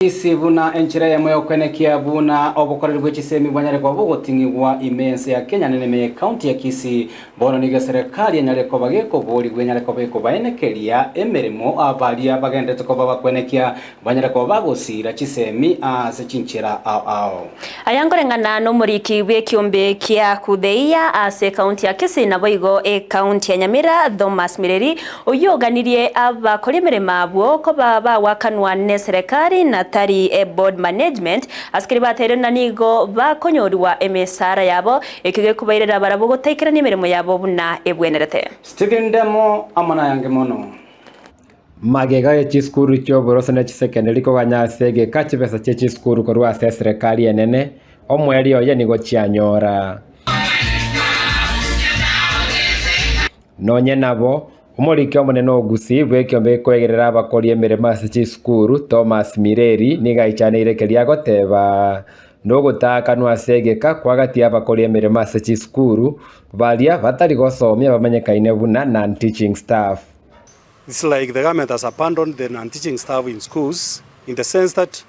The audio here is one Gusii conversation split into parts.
Isi buna enchera eyemo y'okwenekia buna obokoreri bwe chisemi bwanyare koba bogoting'igwa ime y'ense ya Kenya nene ime y'ecounty ya Kisii. Bono nigo eserekari enyare koba gekoborigwa enyare koba ekobaenekeria emeremo abaria bagenderete koba bakwenekia banyare koba bagosiira chisemi ase chinchera ao ao. Aya nkoreng'ana nomoriki bw'ekiombe kia Kutheia ase ekaunti ya Kisii naboigo ekaunti ya Nyamira Thomas Mireri oyio oganirie abakori emeremo abwo koba bagwakanwa neserekari na tari eboard management ase keria bateire na nigo bakonyoriwa emesara yabo ekio gekobairera barabwo gotaikerania emeremo yabo buna ebwenerete. Stephen Ndemo amo nayange mono. Magega ye chisukuru chi'oboroso ne chisekendari koganya ase egeka chibesa chie chisukuru korwa ase eserekari enene, omoerio oye nigo chianyora. Nonye nabo, omoriki omonene o Gusii bw'ekiombe gekoegerera abakori emeremo ase chisukuru, Thomas Mireri, nigo aichaneire keria agoteba, Nogotaakanwa ase egeka kwagati y'abakori emeremo ase chisukuru, baria batari gosomia bamanyekaine buna non-teaching staff. It's like the government has abandoned the non-teaching staff in schools in the sense that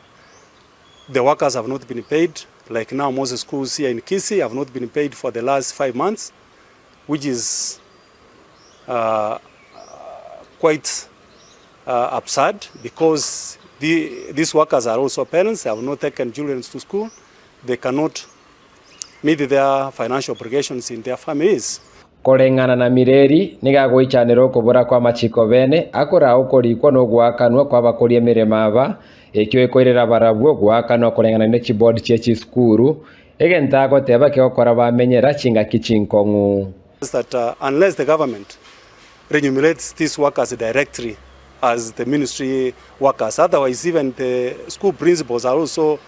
the workers have not been paid like now most schools here in Kisii have not been paid for the last 5 months which is quite absurd because the, these workers are also parents, they have not taken children to school, they cannot meet their financial obligations in their families. Koreng'ana na Mireri, nigo agoichanera okobora kw'amachiko bene, akoraa okorikwa na ogoakanwa kw'abakori emeremo aba, ekio ekoirera barabwo goakanwa koreng'ana ne chiboard chie chisukuru, egento agoteba kegokora bamenyera chingaki chinkong'u. That unless the government remunerates these workers directly as the ministry workers, otherwise even the school principals are also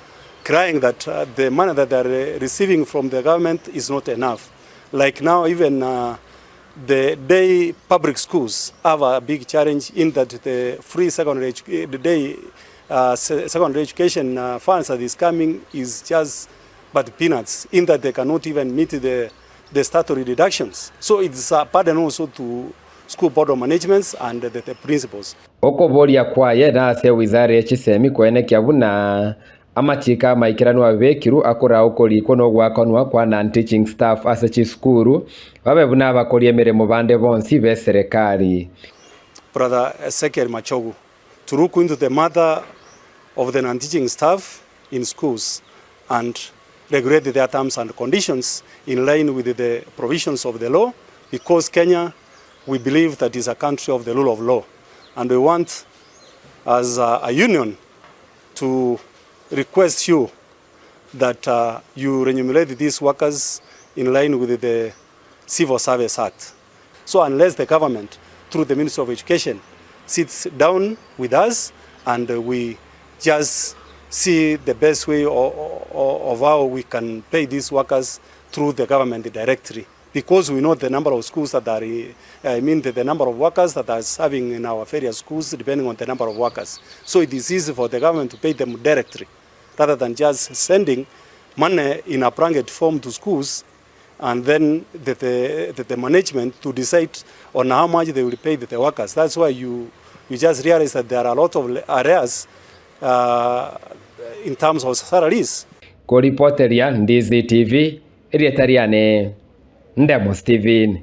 crying that the money that they are receiving from the government is not enough. Like now even the day public schools have a big challenge in that the free secondary the day secondary education funds that is coming is just but peanuts in that they cannot even meet the statutory deductions. So it's a burden also to school board of managements and the principals. Okoboria kwaye nase ewizara ye chisemi koenekia buna amachiko amaikeranu abekirwe akoraa okorikwa na ogoakanwa kwa non-teaching staff ase chisukuru babe buna abakori emeremo bande bonsi b'eserekari. Brother Ezekiel Machogu to look into the matter of the non-teaching staff in schools and regulate their terms and conditions in line with the provisions of the law, because Kenya, we believe that is a country of the rule of law, and we want as a union to request you that you remunerate these workers in line with the Civil Service Act. So unless the government, through the Ministry of Education, sits down with us and we just see the best way of how we can pay these workers through the government directly, because we know the number of schools that are, I mean the number of workers that are serving in our various schools depending on the number of workers. So it is easy for the government to pay them directly rather than just sending money in a blanket form to schools and then the management to decide on how much they will pay the workers. That's why you just realize that there are a lot of arrears in terms of salaries. Koripoteria Ndizi TV, erieta riane Ndemo Steven.